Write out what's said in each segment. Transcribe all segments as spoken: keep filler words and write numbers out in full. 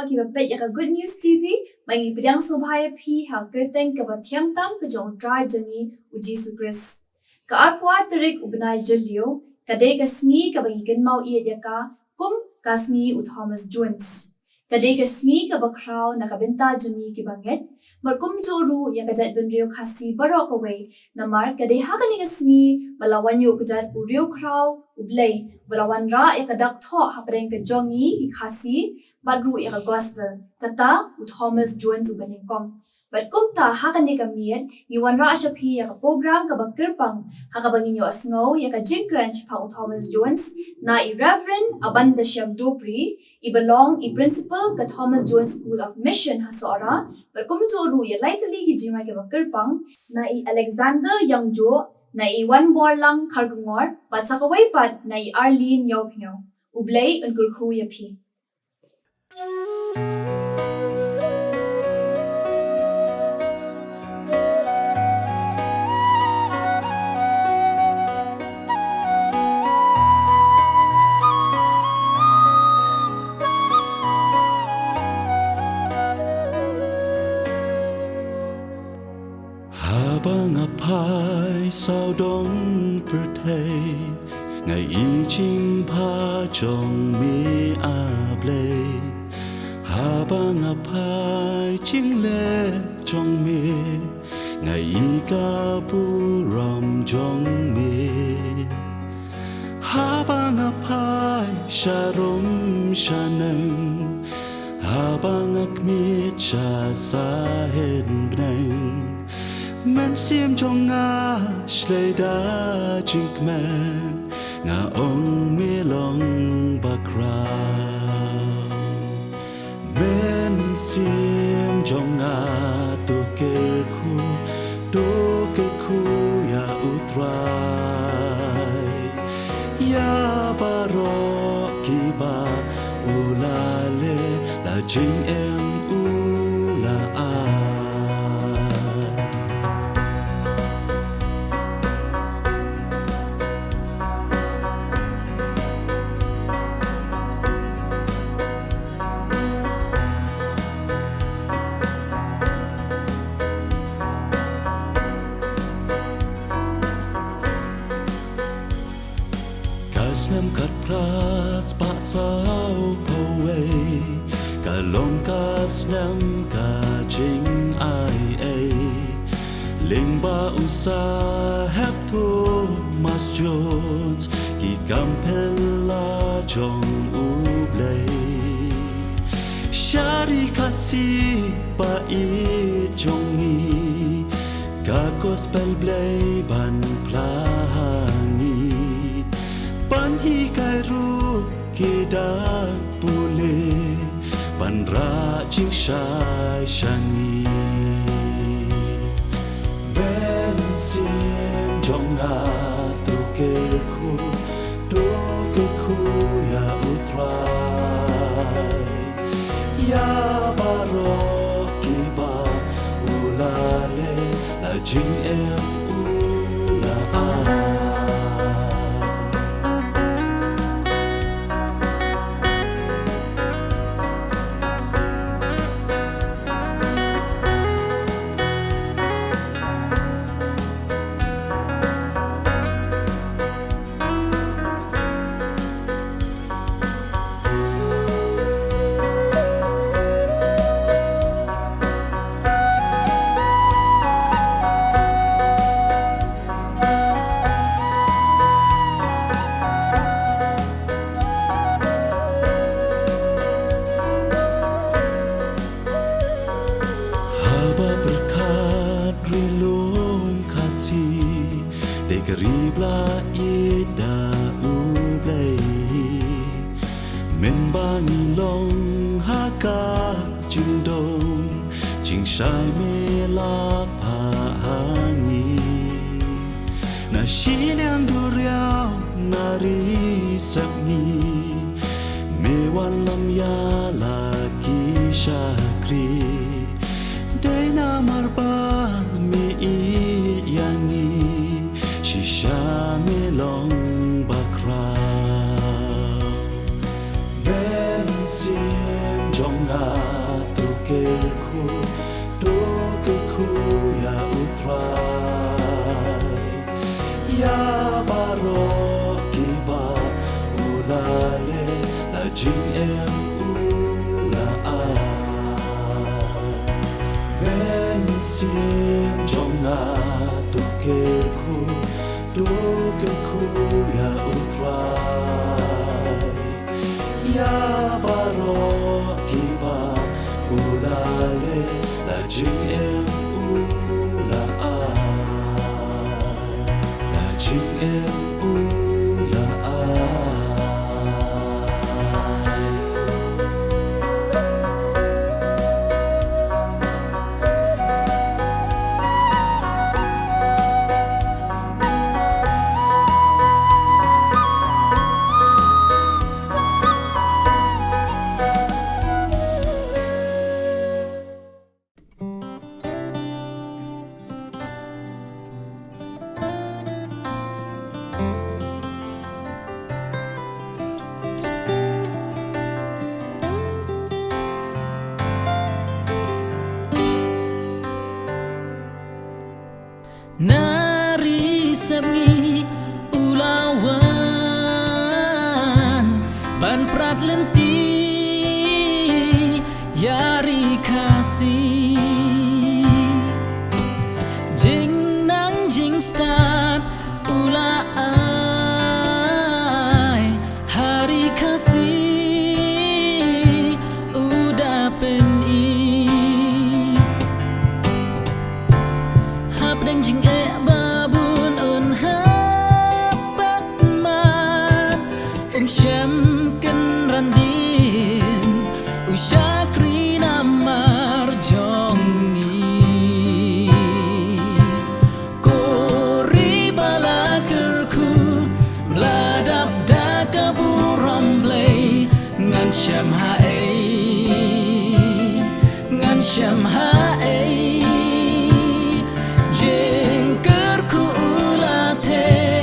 Kiba peit ïa ka Good News T V, ba ngi pdiang sngewbha ïa phi ha ka kyrteng kaba thiang tam ka jong U Trai jong ngi U Jisu Khrist. Ka arphew tarik u bnai Jylliew ka dei ka sngi kaba ngi kynmaw ïa ka kum ka sngi u Thomas Jones. Ka dei ka sngi kaba khraw na ka bynta jong ngi kiba ngeit, bad kumjuh ruh ïa ka jaitbynriew Khasi baroh kawei, namar ka dei ha kane ka sngi ba la wan ïuh kjat u riewkhraw U Blei, ba la wanrah ïa ka dak thoh hapdeng ka jong ngi ki Khasi, bad ruh ïa ka gospel, kata u Thomas Jones uba nyngkong. Bad kumta ha kane ka miet, ngi wanrah sha phi ïa ka program kaba kyrpang, ha kaba ngin ïohsngew ïa ka jingkren shaphang u Thomas Jones, na i Reverend Abandashem Dopri, iba long i Principal ka Thomas Jones School of Mission ha Sohra, bad kumjuh ruh ïa lai tylli ki jingmut kiba kyrpang, na i Alexander Ïangjoh, na i Wanborlang Kharkongor, bad sa kawei pat na i Arlene Ïawphniaw. U Blei un kyrkhu ïa phi. Haba nga phai sawdong pyrthei, nga i jingbha jong me, A Blei. Haba nga phai jingleh jong me, nga i ka burom jong me. Haba nga phai sha rum sha neng, haba nga khmied sha sahen bneng, mynsiem jong nga shlei da jingkmen, nga ong me long bakhraw. Mynsiem jong nga to kyrkhu, to kyrkhu ïa U Trai. Ïa baroh kiba u la leh, la jingim u la ai. Ka snem khatphra spah sawphew wei, ka long ka snem ka jingaiei. Lyngba u Saheb Thomas Jones, ki kam phylla jong U Blei. Sha ri Khasi ba ïeit jong ngi, ka gospel Blei ban phla ha ngi. Ban hikai ruh ki dak pule, ban rah jingshai sha ngi. Mynsiem jong nga to kyrkhu, to kyrkhu ïa U Trai. Ïa baroh kiba u la leh, la jingim u la ai. Haba pyrkhat ri lum Khasi, dei ka ri ba la ïeit da U Blei. Mynba ngi long ha ka jingdum, jingshai me la phah ha ngi. Na shiliang duriaw, na ri sepngi, me wanlam ïa la ki shakri. Dei namar ba me ïeit ïa ngi, shisha me long bakhraw. Mynsiem jong nga Jong nga to kyrkhu, to kyrkhu ïa U Trai. Ïa baroh kiba u la leh, la jingim u la ai, la jingim u la ai. Na ri sepngi u la wan ban prat lynti ïa ri Khasi. Jingnang jingstad u la ai ha ri Khasi u da pyni. Hapdeng jingeh ba bun un hap pat mat, um shym kynran dien u shakri namar jong ngi. Ko ri ba la kyrkhu, la dap da ka burom Blei, ngan shem haei, ngan shem haei. Jingkyrkhu u la theh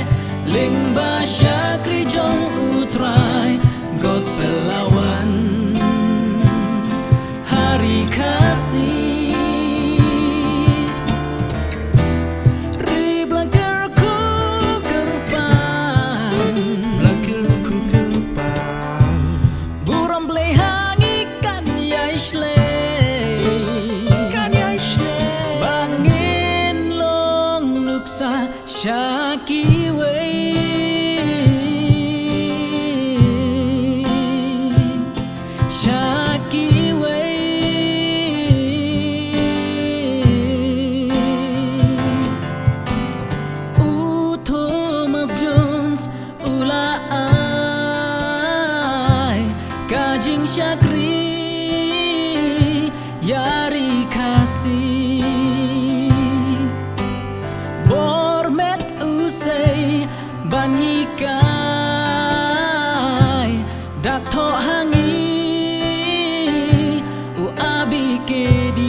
lyngba shakri jong U Trai, gospel la wan ha ri Khasi. Ri ba la kyrkhu kyrpang, ba la kyrkhu kyrpang, burom Blei ha ngi kan ïai shlei, kan ïai shlei, ba ngin long nuksa sha kiwei, sha kiwei. U Thomas Jones u la ai ka jingshakri ïa ri Khasi. Bor met u sei ban hikai, dak thoh ha ngi u A B K D.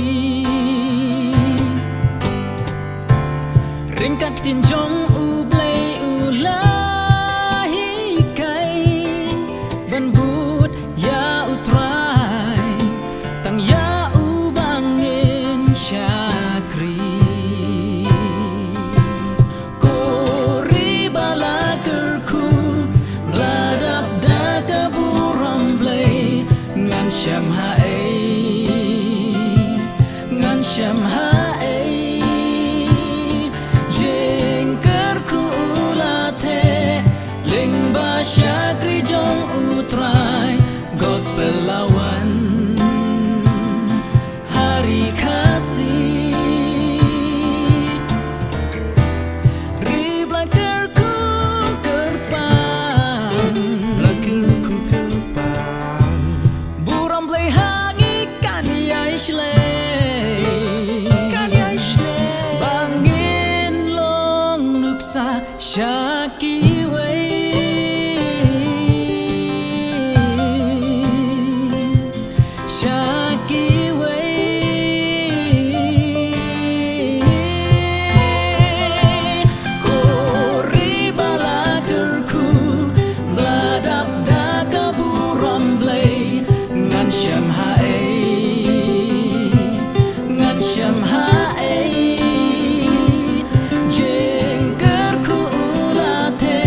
Ryngkat ktien jong U Blei u la hikai ban bud ïa U Trai, tang ïa u ba ngin shakri. Ko ri ba la kyrkhu, la dap da ka burom Blei, ngan shem haei, ngan shem haei. Jingkyrkhu u la theh lyngba shakri jong U Trai, gospel la wan ha ri Khasi. Ri ba la kyrkhu kyrpang, ba la kyrkhu kyrpang, burom Blei ha ngi kan ïai shlei, kan ïai shlei, ba ngin long nuksa sha kiwei, sha kiwei. Ko ri ba la kyrkhu, la dap da ka burom Blei, ngan shem haei, ngan shem haei. Jingkyrkhu u la the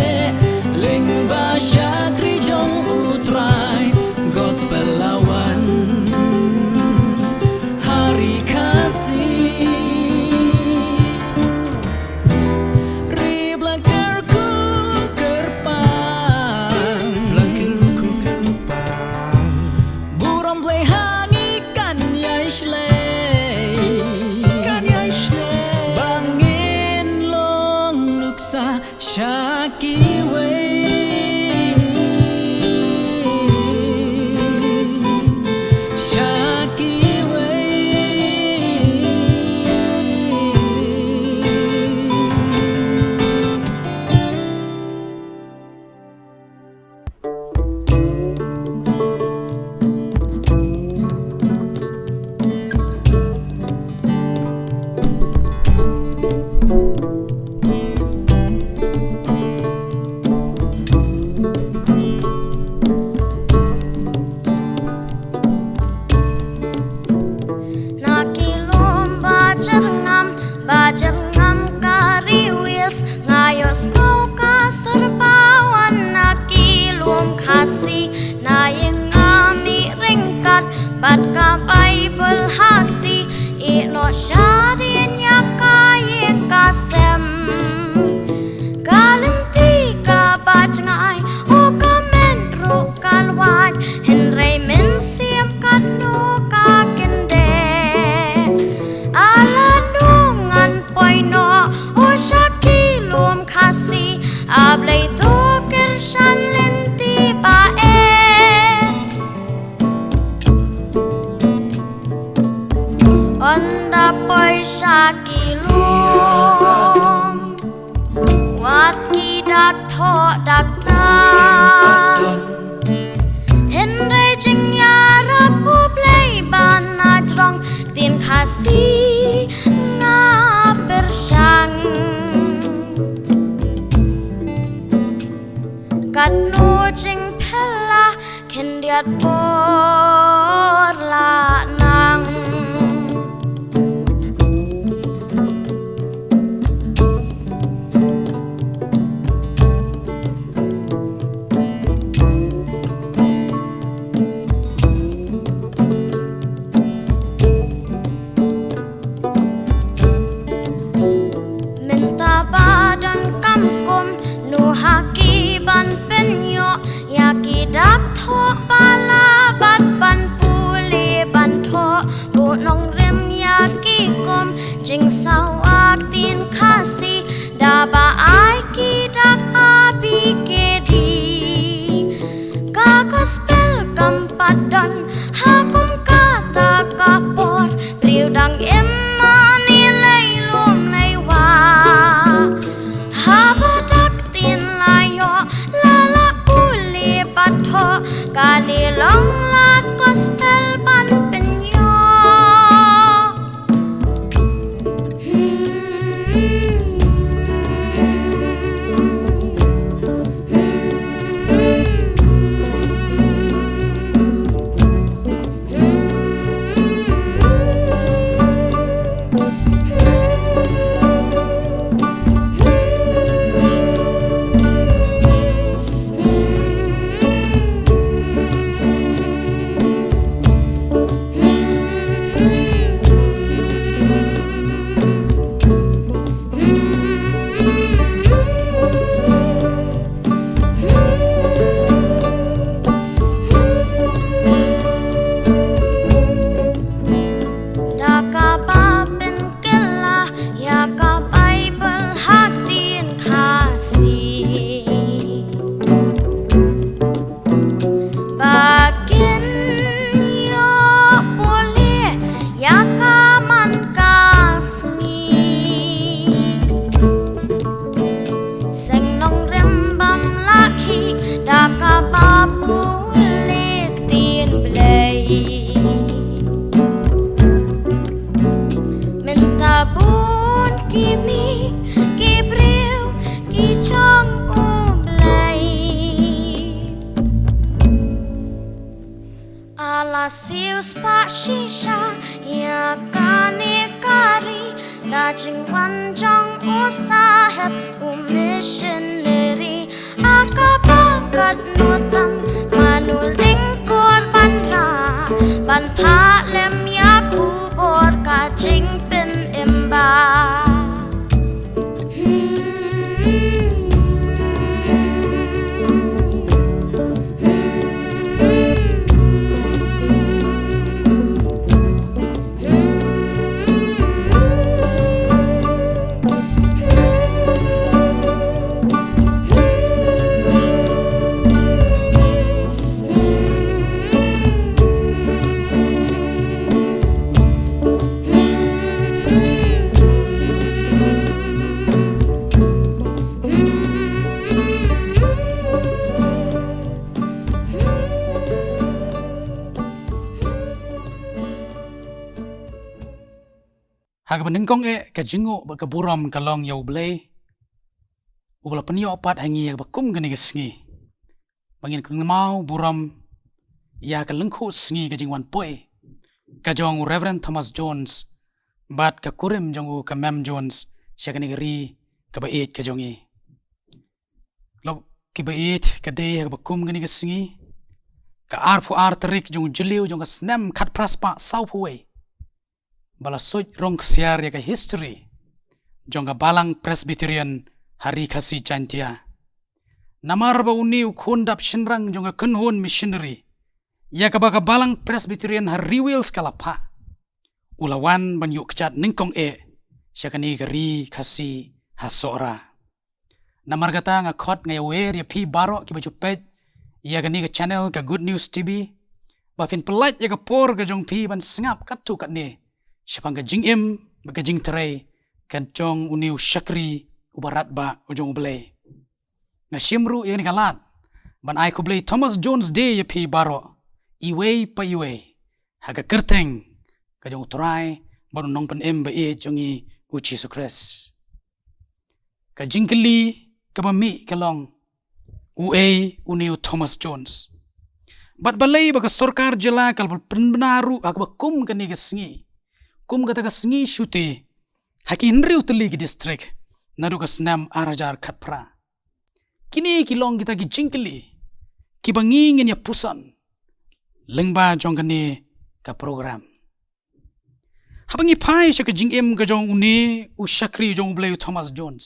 Ba jem ngam ka ri Wales, nga ïohsngew ka sur ba wan na ki lum Khasi, na ïing nga mih ryngkat bad ka Baibl ha kti, ïeh noh shadien ïa ka ïing ka sem. Ka lynti kaba jngai, o ka met ruh ka lwait, hynrei mynsiem katno ka kyndit. A lano ngan poi noh, o sha ki lum Khasi, A Blei to kyrshan lynti ba eh. Ynda poi sha ki lum, wat ki dak thoh dak tang. Hynrei jingïarap U Blei ba na jrong, ktien Khasi nga pyrshang. Katno jingphylla khyndiat por la nang. Mynta ba don kam kumno ha ki ban pynïoh ïa ki dak thoh palat bad ban pule ban thoh buh nongrim ïa ki kum jingsawa ktien Khasi da ba ai ki dak A B K D. Ka gospel kam pat don ha kum kata ka por, briew dang im mane lei lum lei wah. Haba dak ktien la ïoh, la lah pule bad thoh, kane long lad gospel ban pynïoh. Da kaba pynkylla ïa ka Baibl ha ktien Khasi, ba kin ïoh pule ïa ka man ka sngi. Seng nongrim bym lah khih da kaba pule ktien Blei. Mynta bun ki mih ki briew ki jong U Blei. A la siew spah shisha ïa kane ka ri da jingwan jong u sahep u missionary. A kaba katno tam mano lyngkor ban rah ban phah lem ïa ka khubor ka jingpynim ba. Ha kaba nyngkong eh, ka jingnguh bad ka burom ka long ïa U Blei uba la pynïoh pat ha ngi ïa kaba kum kane ka sngi, ba ngin kynmaw burom ïa ka lyngkhuh sngi ka jingwan poi ka jong u Reverend Thomas Jones, bad ka kurim jong u ka Mem Jones sha kane ka ri kaba ïeit ka jong ngi. Lok kiba ïeit, ka dei ha kaba kum kane ka sngi, ka arphew ar tarik jong u Jylliew jong ka snem khatphra spah sawphew wei, ba la suid rong ksiar ïa ka history jong ka Balang Presbyterian ha Ri Khasi Jaintia. Namar ba une u khun dap shynrang jong ka kynhun missionary ïa kaba ka Balang Presbyterian ha Ri Wales ka la phah, u la wan ban ïuh kjat nyngkong eh sha kane ka Ri Khasi ha Sohra. Namar kata nga khot, nga ïawer ïa phi baroh kiba ju peit ïa kane ka channel ka Good News T V, ba phin pyllait ïa ka por ka jong phi ban sngap katto katne shaphang ka jingim bad ka jingtrei ka jong une u shakri uba radbah u jong U Blei. Nga shim ruh ïa kane ka lad ban ai khublei Thomas Jones Day ïa phi baroh, iwei pa iwei, ha ka kyrteng ka jong U Trai bad U Nongpynim ba ïeit jong ngi, U Jisu Khrist. Ka jingkylli kaba mih ka long, uei une u Thomas Jones? Bad balei ba ka sorkar jylla ka la pynbna ruh ha kaba kum kane ka sngi, kum kata ka sngi shuti, ha ki hynriew tylli ki district naduh ka snem ar hajar khatphra? Kine ki long kita ki jingkylli kiba ngi ngin ïa puson lyngba jong kane ka program. Haba ngi phai sha ka jingim ka jong une u shakri jong U Blei, u Thomas Jones,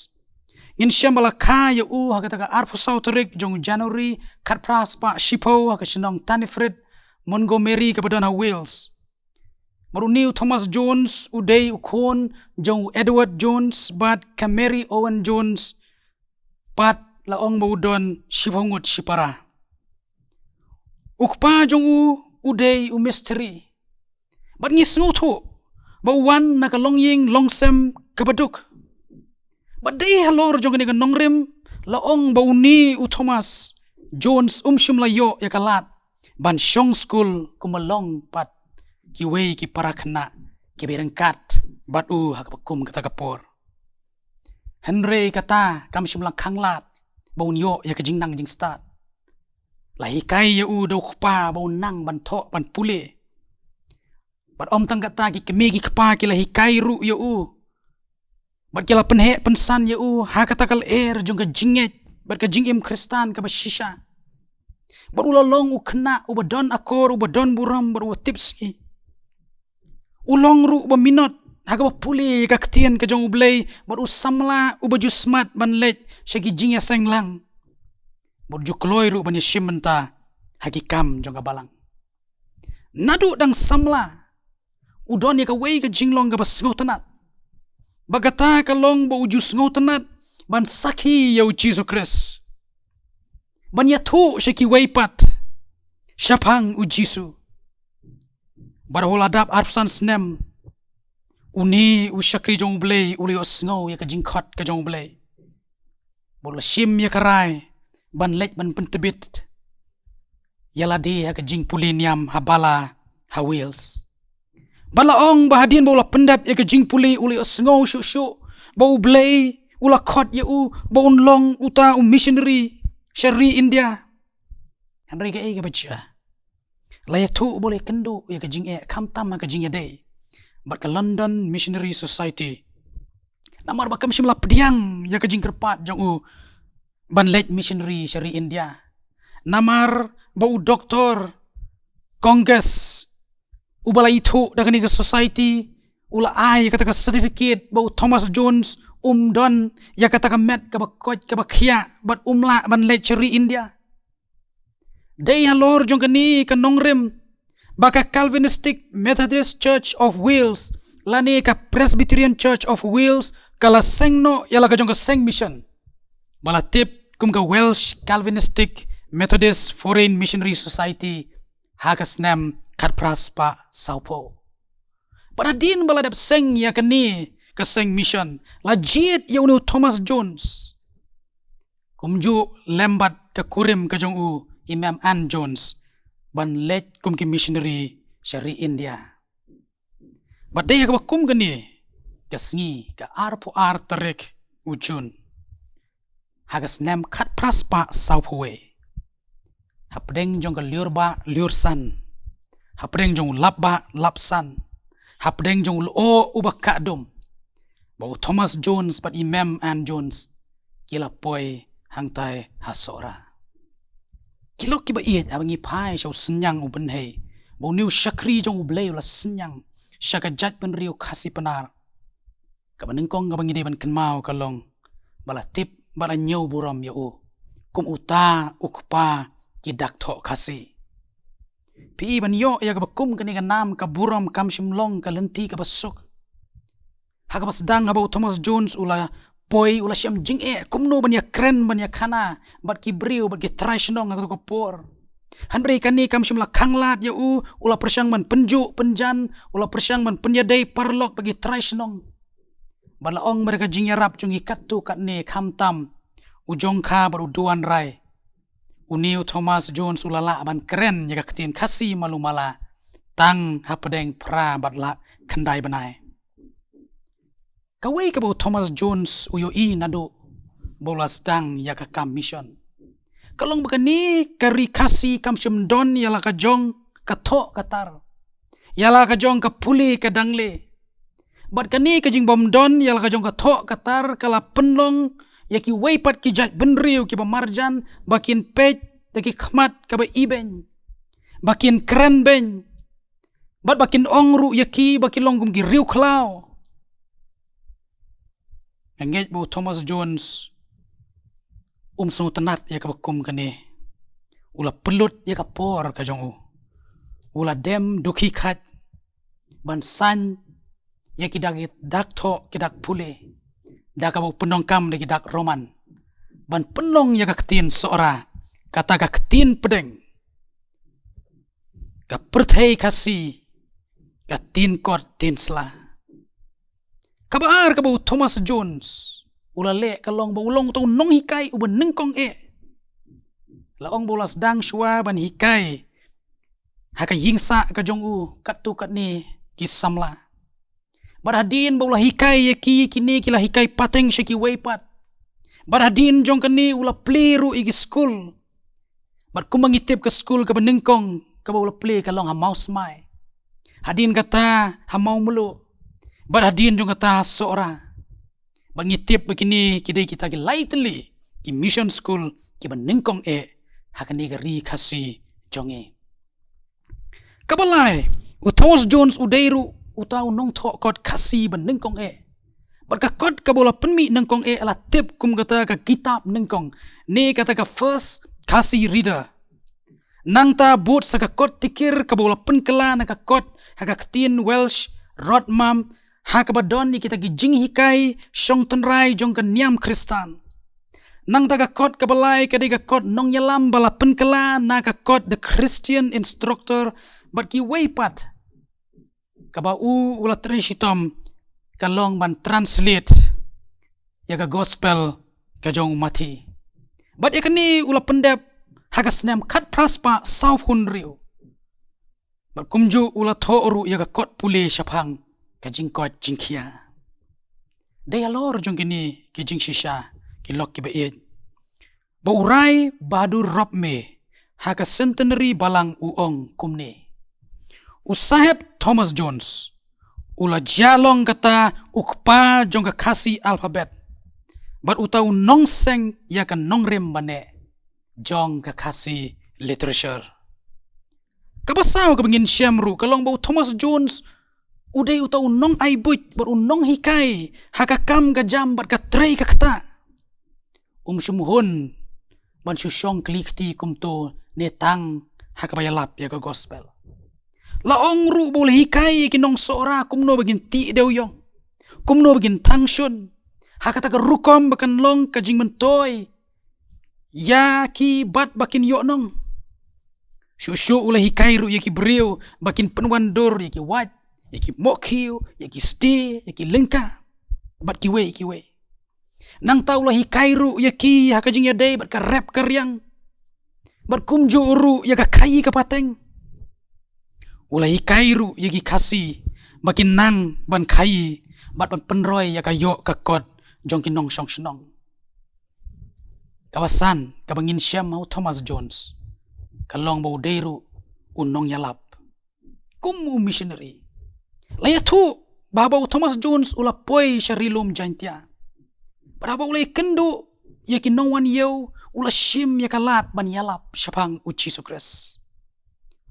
ngin shem ba la kha ïa u ha kata ka arphew saw tarik jong January khatphra spah shiphew ha ka shnong Tanyffridd, Montgomery, kaba don ha Wales. Bad une u Thomas Jones u dei u khun jong u Edward Jones bad ka Mary Owen Jones, bad la ong ba u don shiphew ngut shipara. U kpa jong u u dei u mistri, bad ngi sngewthuh ba u wan na ka longïing longsem kaba duk. Bad dei halor jong kane ka nongrim la ong ba une u Thomas Jones um shym la ïoh ïa ka lad ban shong skul kumba long pat kiwei ki para khynnah kiba ryngkat bad u ha kaba kum kata ka por. Hynrei kata kam shym la khanglad ba un ïoh ïa ka jingnang jingstad. La hikai ïa u da u kpa ba un nang ban thoh ban pule. Bad ym tang kata, ki kmie ki kpa ki la hikai ruh ïa u, bad ki la pynheh pynsan ïa u ha kata ka lyer jong ka jingngeit bad ka jingim Khristan kaba shisha. Bad u la long u khynnah uba don akor, uba don burom bad uba tipsngi. U long ruh uba minot ha kaba pule ïa ka ktien ka jong U Blei, bad u samla uba ju smat ban leit sha ki jingïaseng lang, bad ju kloi ruh ban ïashim bynta ha ki kam jong ka balang. Naduh dang samla u don ïa kawei ka jinglong kaba sngewtynnat, ba kata ka long ba u ju sngewtynnat ban sakhi ïa U Jisu Khrist, ban ïathuh sha kiwei pat shaphang U Jisu. Bad ha la dap arphew san snem, une u shakri jong U Blei u la ïohsngew ïa ka jingkhot ka jong U Blei, bad u la shim ïa ka rai ban leit ban pyntbit ïa lade ha ka jingpule niam ha Bala ha Wales. Bad la ong ba hadien ba u la pyndep ïa ka jingpule u la ïohsngew shuh shuh ba U Blei u la khot ïa u ba un long uta u missionary sha ri India. Hynrei kaei kaba jia? La ïathuh ba u la ïakynduh ïa ka jingeh khamtam ha ka jingïadei bad ka London Missionary Society, namar ba kam shym la pdiang ïa ka jingkyrpad jong u ban leit missionary sha ri India. Namar ba u Doktor Conges, uba la ithuh da kane ka society, u la ai ïa kata ka certificate ba u Thomas Jones um don ïa kata ka met kaba koit kaba khiah bad um lah ban leit sha ri India. Dei halor jong kane ka nongrim ba ka Calvinistic Methodist Church of Wales lane ka Presbyterian Church of Wales ka la seng noh ïa la ka jong ka seng mission ba la tip kum ka Welsh Calvinistic Methodist Foreign Missionary Society ha ka snem khatphra spah sawphew. Bad hadien ba la dep seng ïa kane ka seng mission, la jied ïa une u Thomas Jones, kumjuh lem bad ka kurim ka jong u, i Mem Ann Jones, ban leit kum ki missionary sha ri India. Bad dei ha kaba kum kane ka sngi, ka arphew ar tarik u Jun, ha ka snem khatphra spah sawphew wei, hapdeng jong ka Lyiur Bah Lyiur San, hapdeng jong u Lap Bah Lap San, hapdeng jong u lyoh uba kah dum, ba u Thomas Jones bad i Mem Ann Jones ki la poi hangtai ha Sohra. Ki lok kiba ïeit, haba ngi phai sha u synñiang u bynhei, ba une u shakri jong U Blei u la synñiang sha ka jaitbynriew Khasi Pnar, kaba nyngkong kaba ngi dei ban kynmaw ka long ba la tip bad la ñiew burom ïa u kum uta u kpa ki dak thoh Khasi. Phi i, ban ïoh ïa kaba kum kane ka nam ka burom kam shym long ka lynti kaba suk. Ha kaba sdang, haba u Thomas Jones u la poi, u la shem jingeh kumno ban ïakren ban ïakhana bad ki briew bad ki trai shnong ha kato ka por. Hynrei kane kam shym la khanglad ïa u, u la pyrshang ban pynjuh pynjan, u la pyrshang ban pynïadei paralok bad ki trai shnong. Bad la ong, mar ka jingïarap jong ngi katto katne, khamtam u jong ka bad u duwan rai, une u Thomas Jones u la lah ban kren ïa ka ktien Khasi malu mala tang hapdeng phra bad la khyndai bnai. Kawei kaba u Thomas Jones u ïohi naduh ba u la sdang ïa ka kam mission ka long ba kane ka ri Khasi kam shym don ïa la ka jong ka thoh ka tar, ïa la ka jong ka pule ka dangle. Bad kane ka jingbym don ïa la ka jong ka thoh ka tar ka la pynlong ïa kiwei pat ki jaitbynriew kiba marjan ba kin peit da ki khmat kaba ibeiñ, ba kin kren beiñ, bad ba kin ong ruh ïa ki ba ki long kum ki riewkhlaw. Nga ngeit ba u Thomas Jones um sngewtynnat ïa kaba kum kane. U la pynlut ïa ka por ka jong u, u la dem dukhi khait ban saiñ ïa ki dak, dak thoh, ki dak pule, da kaba u pyndonkam da ki dak Roman, ban pynlong ïa ka ktien Sohra kata ka ktien pdeng, ka pyrthei Khasi ka ktien kot ktien sla. Kaba ar kaba u Thomas Jones u la leh ka long ba u long uta u nonghikai uba nyngkong eh. La ong ba u la sdang shuwa ban hikai ha ka ïingsah ka jong u katto katne ki samla. Bad hadien ba u la hikai ïa ki, kine ki la hikai pateng sha kiwei pat. Bad hadien jong kane u la plie ruh ïa ki skul. Bad kumba ngi tip, ka skul kaba nyngkong kaba u la plie ka long ha Mawsmai, hadien kata ha Mawmluh, bad hadien jong kata ha Sohra. Bad ngi tip ba kine ki dei kita ki lai tylli ki mission school kiba nyngkong eh ha kane ka ri Khasi jong ngi. Kaba lai, u Thomas Jones u dei ruh uta u nongthoh kot Khasi ba nyngkong eh. Bad ka kot kaba u la pynmih nyngkong eh la tip kum kata ka kitab nyngkong, ne kata ka first Khasi reader. Nangta bud sa ka kot tikir kaba u la pynkylla na ka kot ha ka ktien Welsh, Rotmam, ha kaba don ïa kita ki jinghikai shong tynrai jong ka niam Khristan. Nangta ka kot kaba lai ka dei ka kot nongïalam ba la pynkylla na ka kot The Christian Instructor, bad kiwei pat kaba u u la trei shitom ka long ban translate ïa ka gospel ka jong u Mathi. Bad ïa kane u la pyndep ha ka snem khatphra spah sawphew hynriew. Bad kumjuh u la thoh ruh ïa ka kot pule shaphang ka jingkoit jingkhia. Dei halor jong kine ki jingshisha, ki lok kiba ïeit, ba u Rai Bahadur Ropme ha ka Centenary Balang u ong kumne: U Saheb Thomas Jones u la jia long kata u kpa jong ka Khasi alphabet, bad uta u nongseng ïa ka nongrim baneh jong ka Khasi literature. Kaba saw kaba ngin shem ruh ka long ba u Thomas Jones u dei uta u nongai buit bad u nonghikai ha ka kam ka jam bad ka trei ka ktah. Um shym hun ban shu shong kli kti kumto ne tang ha kaba ïalap ïa ka gospel. La ong ruh ba u la hikai ïa ki nong Sohra kumno ba kin tih dewïong, kumno ba kin thang shun, ha kata ka rukom ba kan long ka jingmyntoi ïa ki bad ba kin ïoh nong. Shuh shuh u la hikai ruh ïa ki briew ba kin pynwandur ïa ki wait, ïa ki mohkhiew, ïa ki sdie, ïa ki lyngka, bad kiwei kiwei. Nangta u la hikai ruh ïa ki ha ka jingïadei bad ka rep ka riang, bad kumjuh ruh ïa ka khaïi ka pateng. U la hikai ruh ïa ki Khasi ba kin nang ban khaïi bad ban pynroi ïa ka ïoh ka kot jong ki nongshong shnong. Kaba san kaba ngin shem ha u Thomas Jones ka long ba u dei ruh u nongïalap kum u missionary. La ïathuh ba haba u Thomas Jones u la poi sha ri lum Jaintia, bad haba u la ïakynduh ïa ki nongwan ïew, u la shim ïa ka lad ban ïalap shaphang u Jisu Khrist.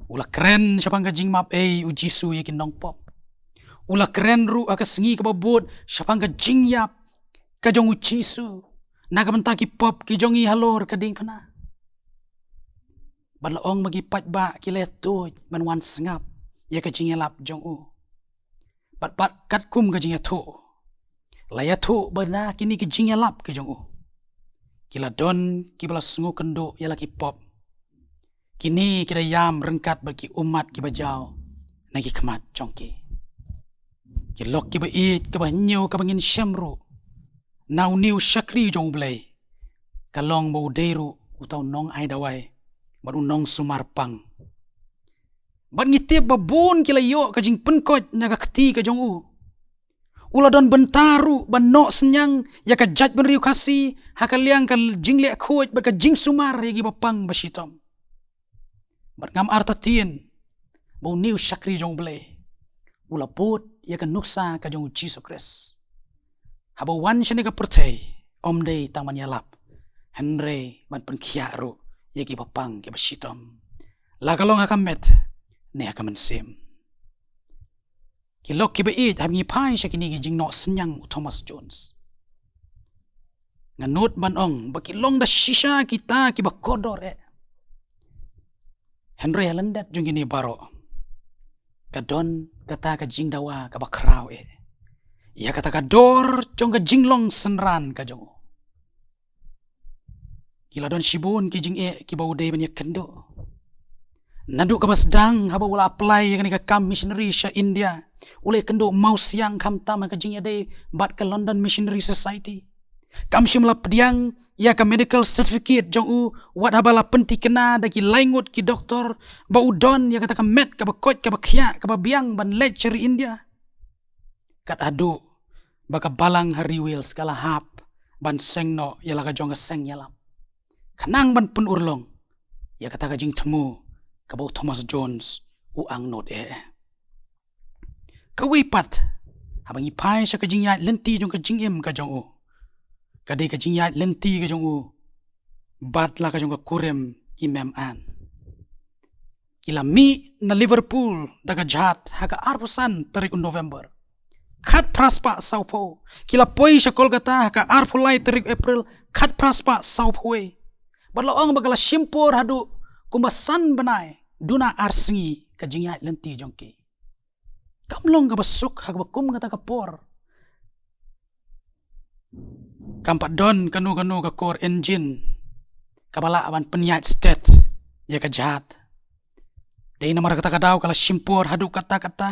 U la kren shaphang ka jingmap ei u Jisu ïa ki nongpop. U la kren ruh ha ka sngi kaba bud shaphang ka jingïap ka jong u Jisu na ka bynta ki pop ki jong ngi halor ka diengphna. Bad la ong ba ki paidbah ki la ïathuh ban wan sngap ïa ka jingïalap jong u. Bad pat katkum ka jingïathuh, la ïathuh ba na kine ki jingïalap ki jong u, ki la don kiba la sngewkynduh ïa la ki pop. Kine ki da ïam ryngkat bad ki ummat kiba jaw na ki khmat jong ki. Ki lok kiba ïeit, kaba hynñiew kaba ngin shem ruh na une u shakri jong U Blei, ka long ba u dei ruh uta u nongai dawai bad u nongsumar pang. Bad ngi tip ba bun ki la ïoh ka jingpynkhiah na ka kti ka jong u. U la don bynta ruh ban noh synñiang ïa ka jaitbynriew Khasi ha ka liang ka jingleh khuid bad ka jingsumar ïa kiba pang ba shitom. Bad ngam artatien ba une u shakri jong U Blei u la bud ïa ka nuksa ka jong u Jisu Khrist. Haba u wan shane ka pyrthei, ym dei tang ban ïalap, hynrei ban pynkhiah ruh ïa kiba pang kiba shitom, la ka long ha ka met ne ha ka mynsiem. Ki lok kiba ïeit, haba ngi phai sha kine ki jingnoh synñiang u Thomas Jones, nga nud ban ong ba ki long da shisha kita kiba kordor eh. Hynrei ha lyndet jong kine baroh, ka don kata ka jingdawa kaba khraw eh ïa kata ka dor jong ka jinglong synran ka jong u. Ki la don shibun ki jingeh kiba u dei ban ïakynduh. Naduh kaba sdang haba u la apply ïa kane ka kam missionary sha India, u la ïakynduh mawsiang khamtam ha ka jingïadei bad ka London Missionary Society. Kam shym la pdiang ïa ka medical certificate jong u, wat haba la pynthikna da ki laingut ki doktor ba u don ïa kata ka met kaba koit kaba khiah kaba biang ban leit sha ri India. Kat haduh ba ka balang ha ri Wales ka la hap ban seng noh ïa la ka jong ka seng ïalap, khnang ban pynurlong ïa kata ka jingthmu kaba u Thomas Jones u angnud eh. Kawei pat, haba ngi phai sha ka jingïaid lynti jong ka jingim ka jong u, ka dei ka jingïaid lynti ka jong u bad la ka jong ka kurim i Mem Ann. Ki la mih na Liverpool da ka jhad ha ka arphew san tarik u November khatphra spah sawphew. Ki la poi sha Kolkata ha ka arphew lai tarik April khatphra spah sawphew wei. Bad la ong ba ka la shim por haduh kumba san bnai, duna ar sngi ka jingïaid lynti jong ki. Kam long kaba suk ha kaba kum kata ka por. Kam pat don kano kano ka kor engine kaba lah ban pynïaid stet ïa ka jhad. Dei namar kata ka daw ka la shim por haduh katta katta.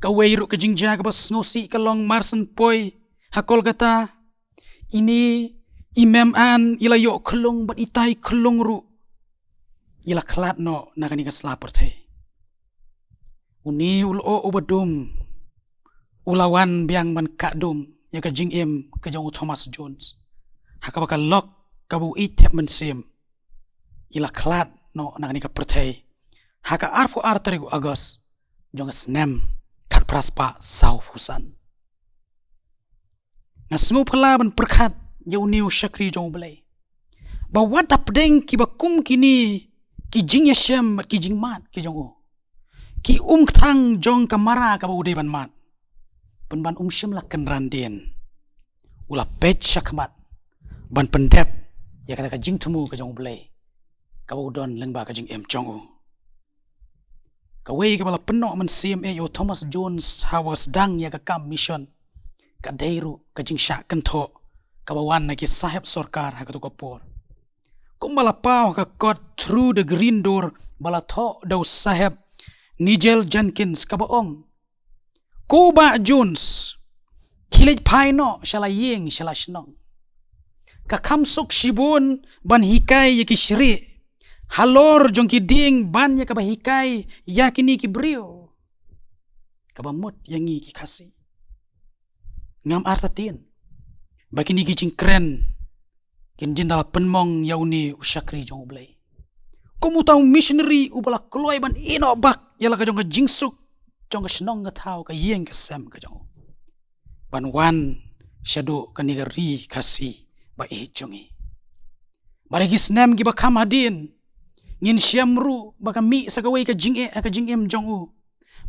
Kawei ruh ka jingjia kaba sngewsih ka long mar shen poi ha Kolkata, ine i Mem Ann i la ïoh khyllung bad itai khyllung ruh i la khlad noh na kane ka sla pyrthei. Une u lyoh uba dum u la wan biang ban kah dum ïa ka jingim ka jong u Thomas Jones, ha kaba ka lok kaba u ïeit thep mynsiem i la khlad noh na kane ka pyrthei ha ka arphew ar tarik u August jong ka snem khatphra spah sawphew san. Nga sngewphylla ban pyrkhat ïa une u shakri jong U Blei ba wat hapdeng kiba kum kine ki jingïashem bad ki jingmad ki jong u, ki umkthang jong ka mara kaba u dei ban mad, pynban um shym la kynran dien. U la peit shakhmat ban pyndep ïa kata ka jingthmu ka jong U Blei kaba u don lyngba ka jingim jong u. Kawei kaba la pynnoh mynsiem ïa u Thomas Jones haba sdang ïa ka kam mission ka dei ruh ka jingshah kynthoh kaba wan na ki saheb sorkar ha katu ka por. Kumba la paw ha ka kot Through the Green Door ba la thoh da u Saheb Nigel Jenkins, kaba ong, ko Bah Jones, khie leit phai noh sha la ïing sha la shnong. Ka kham suk shibun ban hikai ïa ki shrieh halor jong ki dieng ban ïa kaba hikai ïa kine ki briew, kaba mut ïa ngi ki Khasi. Ngam artatien ba kine ki jingkren kin jin da la pynmong ïa une u shakri jong U Blei kum uta u missionary uba la kloi ban ïehnoh bak ïa la ka jong ka jingsuk jong ka shnong ka thaw, ka ïing ka sem ka jong u, ban wan shaduh kane ka ri Khasi ba ïeit jong ngi. Bad ha ki snem kiba kham hadien, ngin shem ruh ba ka mih sa kawei ka jingeh ha ka jingim jong u,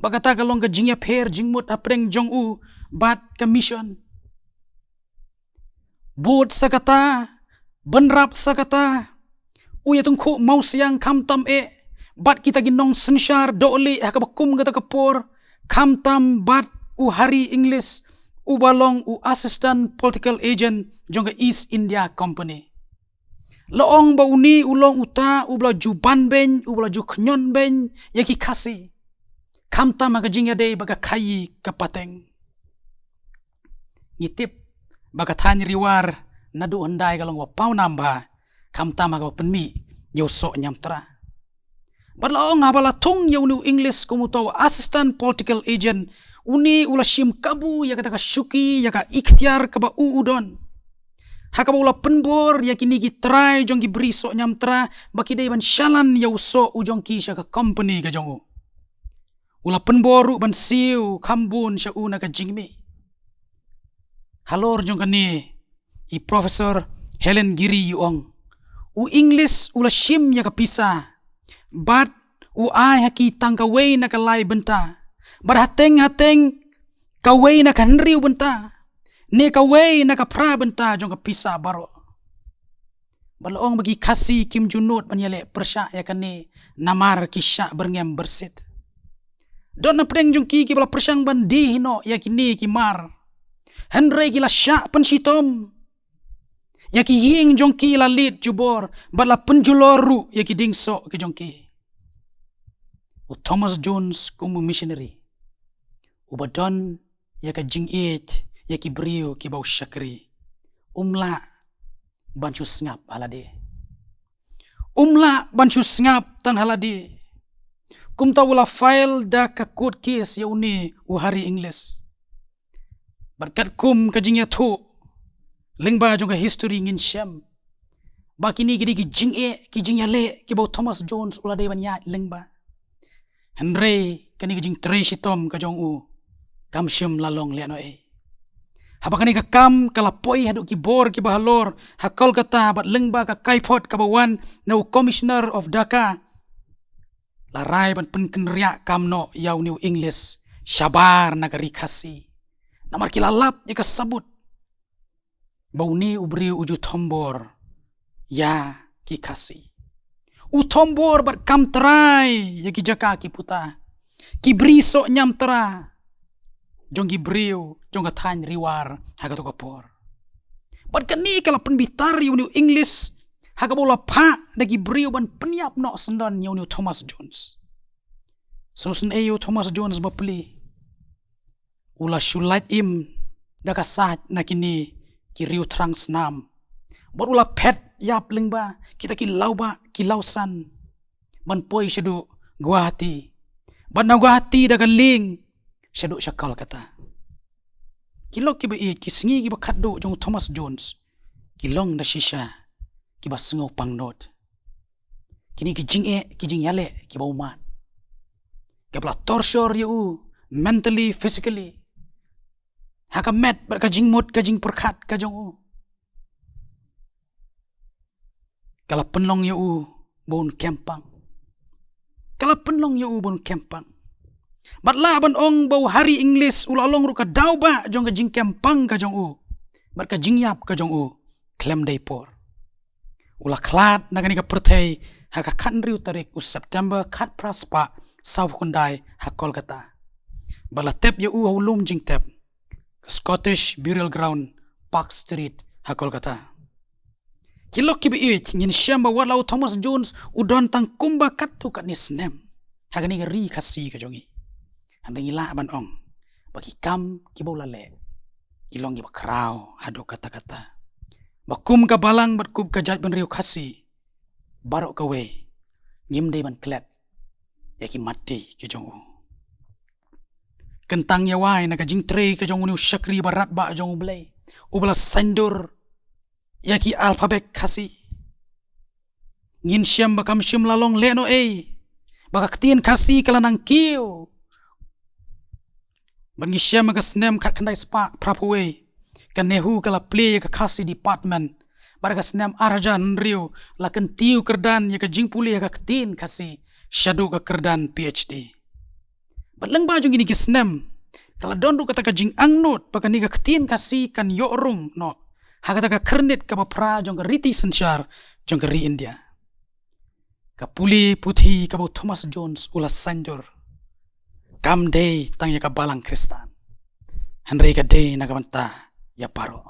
ba kata ka long ka jingïapher jingmut hapdeng jong u bad ka mission. Bud sa kata, bynrap sa kata, u ïatyngkhuh mawsiang khamtam eh bad kita ki nongsynshar dohlieh ha kaba kum kata ka por, khamtam bad u Harry Inglis, uba long u assistant political agent jong ka East India Company. La ong ba une u long uta uba la ju banbeiñ, uba la ju khñiot beiñ ïa ki Khasi, khamtam ha ka jingïadei bad ka khaïi ka pateng. Ngi tip ba ka thaiñ Ri War naduh hyndai ka long ba pawnam bha, khamtam ha kaba pynmih ïa u soh ñiamtra. Bad la ong haba la thung ïa une u Inglis kum uta u assistant political agent, une u la shim kabu ïa kata ka shuki, ïa ka iktiar kaba u u don, ha kaba u la pynbor ïa kine ki trai jong ki bri soh ñiamtra ba ki dei ban shalan ïa u soh u jong ki sha ka company ka jong u. U la pynbor ruh ban siew kham bun sha u na ka jingmih. Halor jong kane, i Professor Helen Giri i ong, u Inglis u la shim ïa ka pisa bad u ai ha ki tang kawei na ka lai bynta, bad hateng hateng kawei na ka hynriew bynta, ne kawei na ka phra bynta jong ka pisa baroh. Bad la ong ba ki Khasi kim ju nud ban ïaleh pyrshah ïa kane, namar ki shah byrngem byrsit. Don napdeng jong ki kiba la pyrshang ban die noh ïa kine ki mar, hynrei ki la shah pynshitom. Ïa ki ïing jong ki la leit jubor bad la pynjulor ruh ïa ki dieng soh ki jong ki. U Thomas Jones kum u missionary uba don ïa ka jingïeit ïa ki briew kiba u shakri, um lah ban shu sngap ha lade. Um lah ban shu sngap tang ha lade. Kumta u la file da ka court case ïa une u Harry Inglis. Bad katkum ka jingïathuh lyngba jong ka history ngin shem ba kine ki dei ki jingeh, ki jingïaleh kiba u Thomas Jones u la dei ban ïaid lyngba. Hynrei kane ka jingtrei shitom ka jong u kam shym la long lehnohei. Haba kane ka kam ka la poi haduh ki bor kiba halor ha Kolkata bad lyngba ka kaiphod kaba wan na u Commissioner of Dhaka, la rai ban pynkynriah kam noh ïa une u Inglis shabar na ka ri Khasi, namar ki la lap ïa ka sabut ba une u briew u ju thombor ïa ki Khasi. U thombor bad kam trai ïa ki jaka ki puta, ki bri soh ñiamtra jong ki briew jong ka thaiñ Ri War ha kato ka por. Bad kane ka la pynbitar ïa une u Inglis ha kaba u la phah da ki briew ban pynïap noh syndon ïa une u Thomas Jones. Sngewsynei ïa u Thomas Jones bapli, u la shu lait im da ka sait na kine ki riew thrang snam bad u la phet ïap lyngba kita ki lawbah ki lawsan ban poi shaduh Guwahati, bad na Guwahati da ka lieng shaduh sha Kolkata. Ki lok kiba ïeit, ki sngi kiba khatduh jong u Thomas Jones ki long da shisha kiba sngewpang nud. Kine ki jingeh, ki jingïaleh kiba u mad, kaba la torture ïa u mentally, physically, ha ka met bad ka jingmut ka jingpyrkhat ka jong u, ka la pynlong ïa u ba un kem pang. Ka la pynlong ïa u ba un kem pang. Bad lah ban ong ba u Harry Inglis u la long ruh ka daw ba jong ka jingkem pang ka jong u bad ka jingïap ka jong u khlem dei por. U la khlad na kane ka pyrthei ha ka khathynriew tarik u September khatphra spah sawphew khyndai ha Kolkata. Bad la tep ïa u ha u lum jingtep, ka Scottish Burial Ground, Park Street ha Kolkata. Ki lok kiba ïeit, ngin shem ba wat la u Thomas Jones u don tang kumba katto katne snem ha kane ka ri Khasi ka jong ngi, hynrei ngi lah ban ong ba ki kam kiba u la leh ki long kiba khraw haduh katta katta, ba kum ka balang bad kum ka jaitbynriew Khasi baroh kawei ngim dei ban klet ïa ki mat dei ki jong u. Kyntang ïa wai na ka jingtrei ka jong une u shakri baratbah jong U Blei uba la saiñdur ïa ki alphabet Khasi, ngin shem ba kam shym la long lehnohei ba ka ktien Khasi ka la nang kiew Bad ngi shem ha ka snem khatkhyndai spah phraphew wei, ka NEHU ka la plie ïa ka Khasi Department. Bad ha ka snem ar hajar hynriew la kyntiew kyrdan ïa ka jingpule ha ka ktien Khasi shaduh ka kyrdan PhD. Bad lyngba jong kine ki snem ka la don ruh kata ka jingangnud ba kane ka ktien Khasi kan ïoh rung noh ha kata ka khyrnit kaba phra jong ka riti synshar jong ka ri India. Ka pule puthi kaba u Thomas Jones u la saiñdur kam dei tang ïa ka balang Khristan, hynrei ka dei na ka bynta ïa baroh.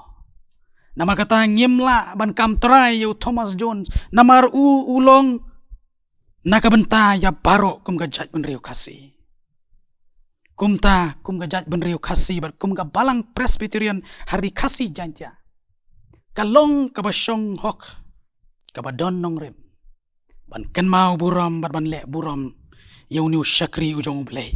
Namar kata ngim lah ban kam trai ïa u Thomas Jones, namar u u long na ka bynta ïa baroh kum ka jaitbynriew Khasi. Kumta kum ka jaitbynriew Khasi bad kum ka balang Presbyterian ha ri Khasi Jaiñtia, ka long kaba shong hok, kaba don nongrim ban kynmaw burom bad ban leh burom ïa une u shakri u jong U Blei.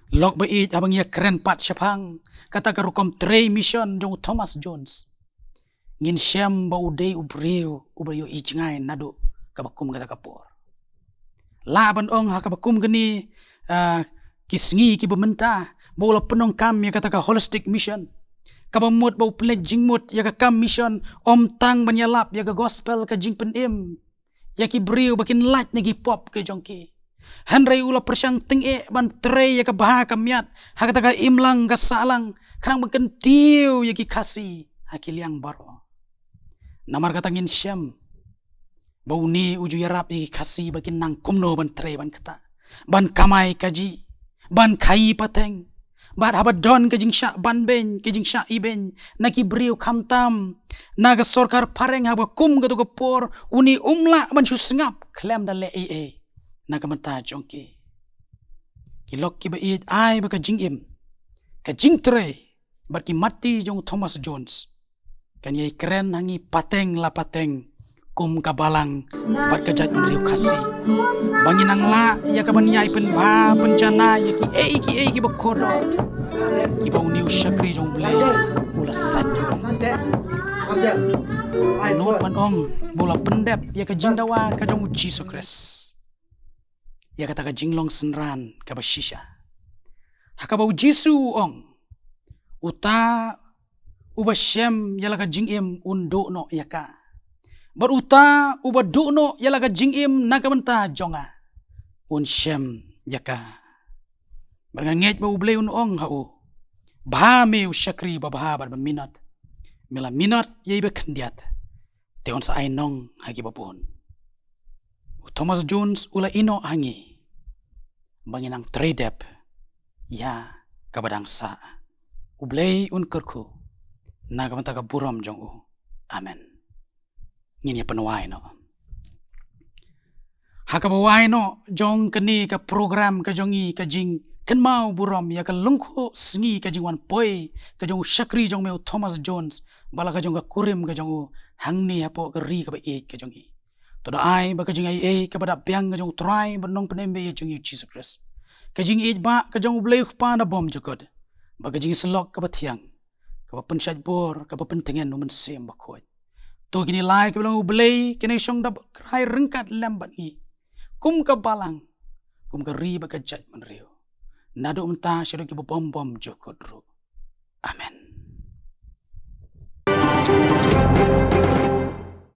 Lok ba ïeit, haba ngi ïa kren pat shaphang kata ka rukom trei mission jong u Thomas Jones, ngin shem ba u dei u briew uba ïohi jngai naduh kaba kum kata ka por. Lah ban ong ha kaba kum kane, ah, ki sngi kiba mynta, ba u la pyndonkam ïa kata ka holistic mission, kaba mut ba u pynleit jingmut ïa ka kam mission, ym tang ban ïalap ïa ka gospel ka jingpynim ïa ki briew ba kin lait na ki pop ki jong ki, hynrei u la pyrshang tyngeh ban trei ïa ka bha ka miat ha kata ka imlang ka sahlang, khnang ban kyntiew ïa ki Khasi ha ki liang baroh. Namar kata ngin shem ba une u ju ïarap ïa ki Khasi ba kin nang kumno ban trei ban ktah, ban kamai kajih, ban khaïi pateng. Bad haba don ka jingshah banbeiñ, ka jingshah ibeiñ na ki briew, khamtam na ka sorkar phareng, haba kum kato ka por, une um lah ban shu sngap khlem da leh ei ei na ka bynta jong ki. Ki lok kiba ïeit, ai ba ka jingim, ka jingtrei bad ki matti jong u Thomas Jones kan ïai kren ha ngi pateng la pateng kum ka balang bad ka jaitbynriew Khasi, ba ngin nang lah ïa ka ban ïai pynbha pynjanai ïa kiei kiei kiba kordor, kiba une u shakri jong U Blei u la saiñdur. Nud ban ong ba u la pyndep ïa ka jingdawa ka jong U Jisu Khrist ïa kata ka jinglong synran kaba shisha, ha kaba U Jisu u ong, uta uba shem ïa la ka jingim un duh noh ïa ka, bad uta uba duh noh ïa la ka jingim na ka bynta jong nga un shem ïa ka. Bad nga ngeit ba U Blei un ong ha u, bha me u shakri babha bad baminot, me la minot ïa iba khyndiat, te un sa ai nong ha kiba bun. U Thomas Jones u la ïehnoh ha ngi ba ngin nang trei dep ïa kaba dang sah. U Blei un kyrkhu na ka bynta ka burom jong u. Amen. Ngin ïa pynwai noh. Ha kaba wai noh jong kane ka program ka jong ngi, ka jingkynmaw burom ïa ka lyngkhuh sngi ka jingwan poi ka jong u shakri jong me u Thomas Jones, bad la ka jong ka kurim ka jong u hangne hapoh ka ri kaba ïeit ka jong ngi. To da ai ba ka jingaiei kaba da biang ka jong U Trai bad Nongpynim ba ïeit jong ngi U Jisu Khrist, ka jingïeit ba ka jong U Blei U Kpa na bym jukut, bad ka jingsylok kaba thiang, kaba pynshait bor, kaba pyntngen U Mynsiem Bakhuid, to kine lai kiba long U Blei kin ïa shong da kyrhai ryngkat lem bad ngi kum ka balang, kum ka ri bad ka jaitbynriew, naduh mynta shaduh kiba bym bym jukut ruh.